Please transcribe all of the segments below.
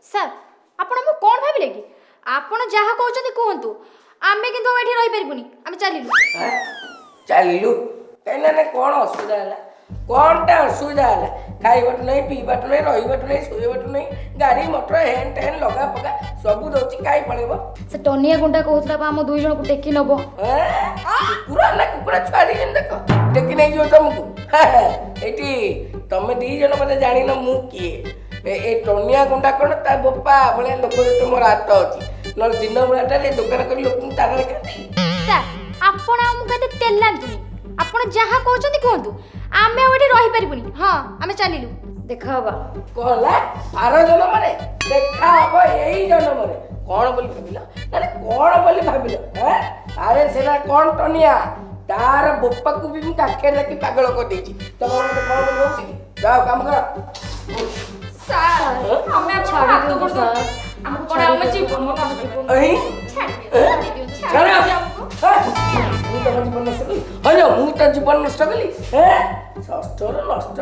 Sir, ଆପଣ ମୁଁ କ'ଣ ଭାବିଲେ କି? ଆପଣ ଯାହା କହୁଛନ୍ତି କୁହନ୍ତୁ, ଆମେ କିନ୍ତୁ ଆଉ ଏଠି ରହିପାରିବୁନି। ଆମେ ଚାଲିଲୁ। ଆଁ? ଚାଲିଲୁ କାଇଁ? ନା ନା, କ'ଣ ଅସୁବିଧା ହେଲା? କ'ଣଟା ଅସୁବିଧା ହେଲା? ଖାଇବାଠୁ ନାହିଁ, ପିଇବାଠୁ ନାହିଁ, ରହିବାଠୁ ନାହିଁ, ଶୋଇବାଠୁ ନାହିଁ, ଗାଡ଼ି ମଟର ହେନ୍ ଟେନ୍ ଲଗା ଫଗା ସବୁ ଦଉଛି, କାଇଁ ପଳେଇବ? ସେ ଟନିଆ ଗୁଣ୍ଡା କହୁଥିଲା ବା ଆମ ଦୁଇ ଜଣକୁ ଟେକି ନବ। ଆଁ? କୁକୁର ନା କୁକୁର ଛୁଆ ଦି ଜଣ ଦେଖ, ଟେକି ନେଇଯିବ ତମକୁ। ହାଁ, ହାଁ, ଏଇଠି ତମେ ଦି ଜଣ ବୋଧେ ଜାଣିନ ମୁଁ କିଏ। ଏ ଟନିଆ ଗୁଣ୍ଡା କ'ଣ ତା ବୋପା ଭଳିଆ ଲୋକ ଯେତେ ମୋର ହାତ ଅଛି, ନହେଲେ ଦିନ ବେଳାଟାରେ ଦୋକାନ କରି ଲୋକଙ୍କୁ ତାରା ଦେଖାନ୍ତି। ସାର୍, ଆପଣ ଆମକୁ ଏତେ ତେଲାନ୍ତୁନି। ଆପଣ ଯାହା କହୁଛନ୍ତି କୁହନ୍ତୁ, ଆମେ ଆଉ ଏଠି ରହିପାରିବୁନି। ହଁ, ଆମେ ଚାଲିଲୁ, ଦେଖା ହବା। କଣ ହେଲା? ଆର ଜନ୍ମରେ ଦେଖା ହବ, ଏଇ ଜନ୍ମରେ। କଣ ବୋଲି ଭାବିଲ? ମାନେ କଣ ବୋଲି ଭାବିଲ? ଆଁ? ଆରେ ସେଟା କଣ ଟନିଆ, ତାର ବୋପାକୁ ବି ମୁଁ କାଖେରେ ଡାକି ପାଗଳ କରିଦେଇଛି। ତମର ମତେ କଣ ବୋଲି ଭାବୁଛି କି? ଯାଅ, କାମ କର। ସାର୍, ଆମେ ଛାଡ଼ି ଦିଅନ୍ତୁ ସାର୍। ଆମକୁ କଣ ଆମ ଜୀବନ ନଷ୍ଟ? ଏଇ? ଛାଡ଼ି ଦିଅନ୍ତୁ, ଛାଡ଼। ଛାଡ଼ି ଦିଅନ୍ତୁ ଆମକୁ। ହେଁ? ମୁଁ ତମ ଜୀବନ ନଷ୍ଟ କଲି? ହଇଲୋ, ମୁଁ ତ ଜୀବନ ନଷ୍ଟ କଲି? ହେଁ? ଷଷ୍ଠରୁ ନଷ୍ଟ,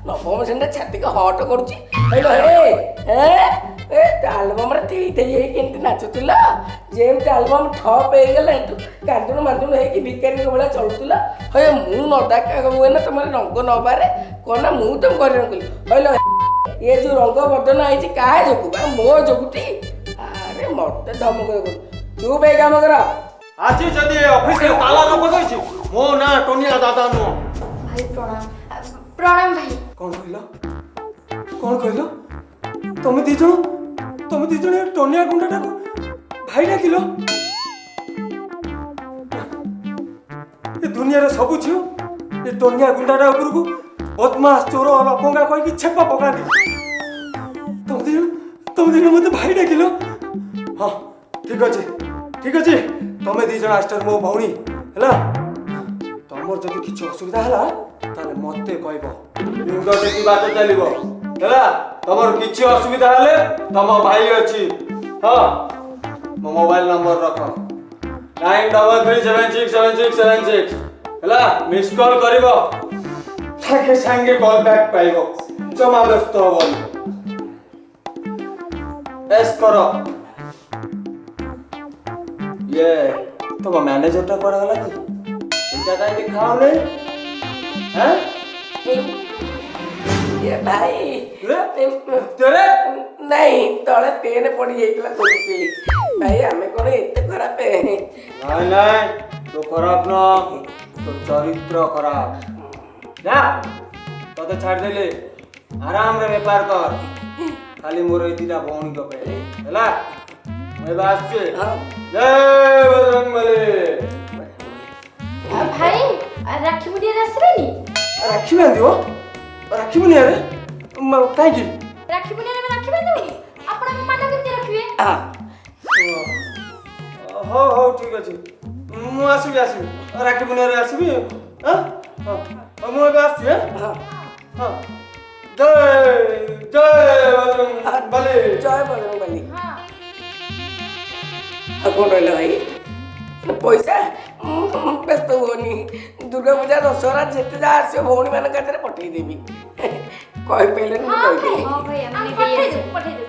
ନବମ ଶ୍ରେଣୀରେ ଛାତିକୁ ହଟ କରୁଛି। ହଇଲୋ ହେ, ହେଁ? ଏ ଆଲବମରେ ଥେଇ ଥେଇ ହେଇକି ଏମିତି ନାଚୁଥିଲ, ଯେମିତି ଆଲବମ ଠପ୍ ହେଇଗଲା ଏଠୁ କାନ୍ଦୁଣୁ ମାନ୍ଦୁଣୁ ହେଇକି ଭିକାରୀଙ୍କ ଭଳିଆ ଚଳୁଥିଲ। ହଏ, ମୁଁ ନ ଡାକା ହୁଏ ନା ତମର ରଙ୍ଗ ନବାରେ କଣ ନା ମୁଁ ତମକୁ ହଇରାଣ କଲି? ହଇଲୋ, ଏ ଯୋଉ ରଙ୍ଗ ବଦନ ହେଇଛି କାହା ଯୋଗୁ ବା? ମୋ ଯୋଗୁଟି। ଆରେ ମତେ ଧମକ ଦେଖୁ, ଚୁପ୍ ହେଇ କାମ କର। ଆଜି ଯଦି ଏ ଅଫିସରେ ତାଲା ନ ପକେଇଛି, ମୋ ନାଁ ଟନିଆ ଦାଦା ନୁହଁ। ଭାଇ, ପ୍ରଣାମ। ପ୍ରଣାମ ଭାଇ। କଣ କହିଲ? କଣ କହିଲ? ତମେ ଦି ଜଣ, ତମେ ଦି ଜଣ ଏ ଟନିଆ ଗୁଣ୍ଡାଟାକୁ ଭାଇ ଡାକିଲ? ଏ ଦୁନିଆର ସବୁ ଝିଅ ଏ ଟନିଆ ଗୁଣ୍ଡାଟା ଉପରକୁ ବଦମାସ, ଚୋର, ଲଫଙ୍ଗା କହିକି ଛେପ ପକାନ୍ତି। ତମେ ଦି ଜଣ, ତମେ ଦି ଜଣ ମତେ ଭାଇ ଡାକିଲ? ହଁ, ଠିକ ଅଛି, ଠିକ ଅଛି। ତମେ ଦି ଜଣ ଆଜିଠାରୁ ମୋ ଭଉଣୀ ହେଲା। ତମର ଯଦି କିଛି ଅସୁବିଧା ହେଲା, ତାହେଲେ ମତେ କହିବ। ମୁଣ୍ଡ ଟେକି ବାଟ ଚାଲିବ, ହେଲା? ତମର କିଛି ଅସୁବିଧା ହେଲେ ତମ ଭାଇ ଅଛି। ହଁ, ମୋ ମୋବାଇଲ ନମ୍ବର ରଖ, 9337676776। ହେଲା? ମିସ୍ କଲ୍ କରିବ, ସାଙ୍ଗେ ସାଙ୍ଗେ କଲ୍ ବ୍ୟାକ୍ ପାଇବ। ଜମା ବ୍ୟସ୍ତ ହବନି। ଏସ୍ କର। ଇଏ ତମ ମ୍ୟାନେଜରଟା କୁଆଡ଼େ ଗଲା କି? ଏଇଟା କାହିଁ ଦେଖା ହଉନି? ହେଁ? ଏ ଭାଇ। ତେରେ। ନାଇଁ, ତଳେ ପେନ୍ ପଡି ଯାଇଥିଲା, ଖୋଜୁଥିଲି। ଭାଇ, ଆମେ କଣ ଏତେ ଖରାପ? ନାଇଁ ନାଇଁ, ତୁ ଖରାପ ନୁହଁ, ତୋ ଚରିତ୍ର ଖରାପ। ଯା, ତତେ ଛାଡ଼ିଦେଲି, ଆରାମରେ ବେପାର କର। ଖାଲି ମୋର ଏଇ ଦିଟା ଭଉଣୀଙ୍କ ପାଇଁ, ହେଲା? ମୁଁ ଏବେ ଆସୁଛି। ହଁ। ଜୟ ବଜରଙ୍ଗବଲି। ଭାଇ, ରାକ୍ଷୀ ମୁଣ୍ଡିଆରେ ଆସିବେନି? ରାକ୍ଷୀ ବାନ୍ଧିବ? ରାକ୍ଷୀ ମୁନିଆରେ କାହିଁକି? ରାକ୍ଷୀ ପୂର୍ଣ୍ଣିମାରେ ଆମେ ରାକ୍ଷୀ ବାନ୍ଧିବୁନି? ଆପଣ ଆମ ମାନ କେମିତି ରଖିବେ? ହଁ। ହଉ ହଉ, ଠିକ ଅଛି, ମୁଁ ଆସିବି, ଆସିବି, ରାକ୍ଷୀ ପୂର୍ଣ୍ଣିମାରେ ଆସିବି। ହଁ ହଁ, ମୁଁ ଏବେ ଆସୁଛି। ହଁ। ହଁ। ହଁ, ଜୟ ଜୟ ବଜରଙ୍ଗବଲି। ଜୟ ବଜରଙ୍ଗବଲି। ହଁ। ଆଉ କଣ ରହିଲା ଭାଇ? ପଇସା ବ୍ୟସ୍ତ ହୁଅନି, ଦୁର୍ଗା ପୂଜା, ଦଶହରା ଯେତେ ଯାହା ଆସିବ ଭଉଣୀ ମାନଙ୍କ ହାତରେ ପଠେଇଦେବି। କହିପାରିଲେନି, ମୁଁ କହିଦେଲି। ହଁ ଭାଇ, ଆମେ ପଠେଇଦେବୁ, ପଠେଇଦେବୁ।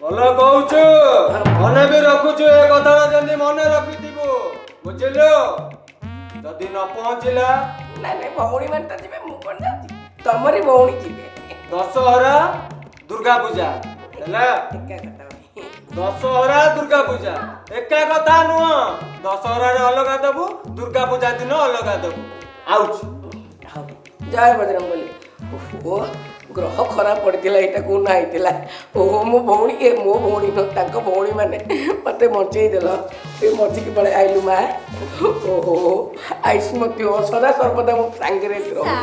ଭଲ କହୁଛୁ, ମନେ ବି ରଖୁଛୁ। ଏ କଥାଟା ଯେମିତି ମନେ ରଖିଥିବୁ, ବୁଝିଲୁ? ଯଦି ନ ପହଞ୍ଚିଲା? ନାଇଁ ନାଇଁ, ଭଉଣୀ ମାନେ ତ ଯିବେ, ମୁଁ କଣ ଯାଉଛି? ତମରି ଭଉଣୀ ଯିବେ। ଦଶହରା, ଦୁର୍ଗା ପୂଜା ହେଲା? ଏକା କଥା ଭାଇ। ଦଶହରା, ଦୁର୍ଗା ପୂଜା ଏକା କଥା ନୁହଁ। ଦଶହରାରେ ଅଲଗା ଦବୁ, ଦୁର୍ଗା ପୂଜା ଦିନ ଅଲଗା ଦବୁ। ଆଉଛି। ହଉ, ଜୟ ବଜରଙ୍ଗବଲି। ଓହୋ, ଗ୍ରହ ଖରାପ ପଡ଼ିଥିଲା, ଏଇଟା କୋଉ ନା ହେଇଥିଲା। ଓହୋ, ମୋ ଭଉଣୀ, ଏ ମୋ ଭଉଣୀ ନୁହଁ, ତାଙ୍କ ଭଉଣୀ ମାନେ ମତେ ବଞ୍ଚେଇ ଦେଲ। ଏ ମଝିକି ପଳେଇ ଆଇଲୁ ମା। ଓହୋ, ଆୟୁଷ୍ମତୀ ହୋ, ସଦା ସର୍ବଦା ମୋ ସାଙ୍ଗରେ ରହୁ।